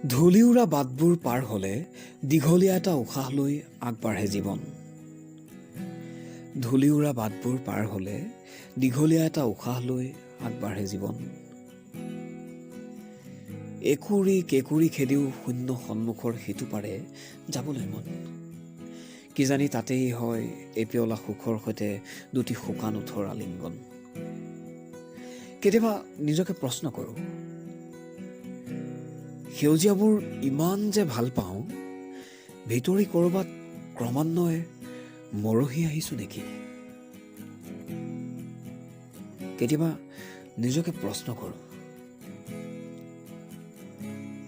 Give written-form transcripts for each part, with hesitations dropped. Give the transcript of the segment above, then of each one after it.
ধূলি উৰা বাটবোৰ পাৰ হ'লে দীঘলীয়া এটা উশাহ লৈ আগবাঢ়ে জীৱন। ধূলি উৰা বাটবোৰ পাৰ হ'লে দীঘলীয়া এটা উশাহ লৈ আগবাঢ়ে জীৱন। একুৰি কেঁকুৰি খেদিও শূন্য সন্মুখৰ সিটো পাৰে যাবলৈ মন। কিজানি তাতেই হয় এপিয়লা সুখৰ সৈতে দুটি শুকান ওঁঠৰ আলিংগন। কেতিয়াবা নিজকে প্ৰশ্ন কৰোঁ, সেউজীয়াবোৰ ইমান যে ভাল পাওঁ, ভিতৰি ক'ৰবাত ক্ৰমান্বয়ে মৰহি আহিছোঁ নেকি? কেতিয়াবা নিজকে প্ৰশ্ন কৰোঁ,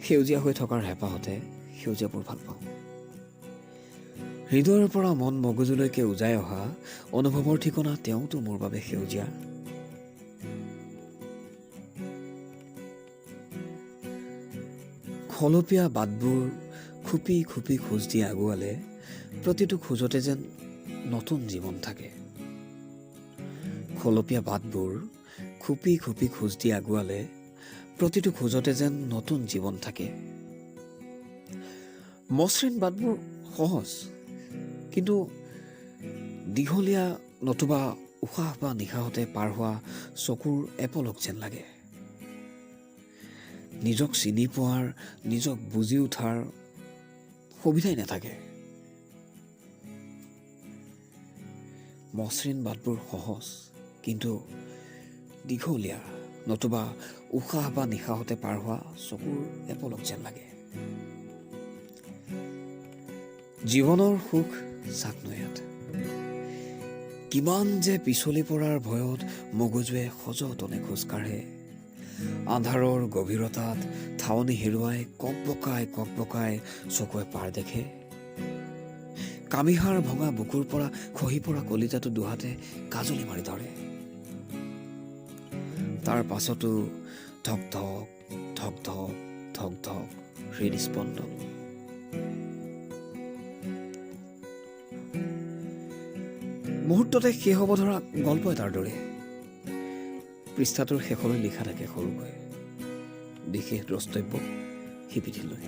সেউজীয়া হৈ থকাৰ হেঁপাহতে সেউজীয়াবোৰ ভাল পাওঁ। হৃদয়ৰ পৰা মন মগজুলৈকে উজাই অহা অনুভৱৰ ঠিকনা তেওঁতো মোৰ বাবে সেউজীয়া। খলপীয়া বাটবোৰ খুপি খুপি খোজ দি আগুৱালে প্ৰতিটো খোজতে যেন নতুন জীৱন থাকে। খলপীয়া বাটবোৰ খুপি খুপি খোজ দি আগুৱালে প্ৰতিটো খোজতে যেন নতুন জীৱন থাকে। মসৃণ বাটবোৰ সহজ, কিন্তু দীঘলীয়া নতুবা উশাহ বা নিশাহতে পাৰ হোৱা চকুৰ এপলক যেন লাগে। নিজক চিনি পোৱাৰ, নিজক বুজি উঠাৰ সুবিধাই নাথাকে। মসৃণ বাটবোৰ সহজ, কিন্তু দীঘলীয়া নতুবা উশাহ বা নিশাহতে পাৰ হোৱা চকুৰ এপলক যেন লাগে। জীৱনৰ সুখ চাকনৈয়াত কিমান যে পিছলি পৰাৰ ভয়ত মগজুৱে সযতনে খোজকাঢ়ে। আন্ধাৰৰ গভীৰতাত থাৱনি হেৰুৱাই ককবকাই ককবকাই চকুৱে পাৰ দেখে। কামিহাৰ ভঙা বুকুৰ পৰা খহি পৰা কলিজাটো দুহাতে কাজলি মাৰি ধৰে। তাৰ পাছতো ধক ধক ধক ধক ধক ধক হৃদস্পন্দন। মুহূৰ্ততে শেষ হ'ব ধৰা গল্প এটাৰ দৰে পৃষ্ঠাটোৰ শেষলৈ লিখা থাকে সৰুকৈ, বিশেষ দ্ৰষ্টব্য সিপিঠিলৈ।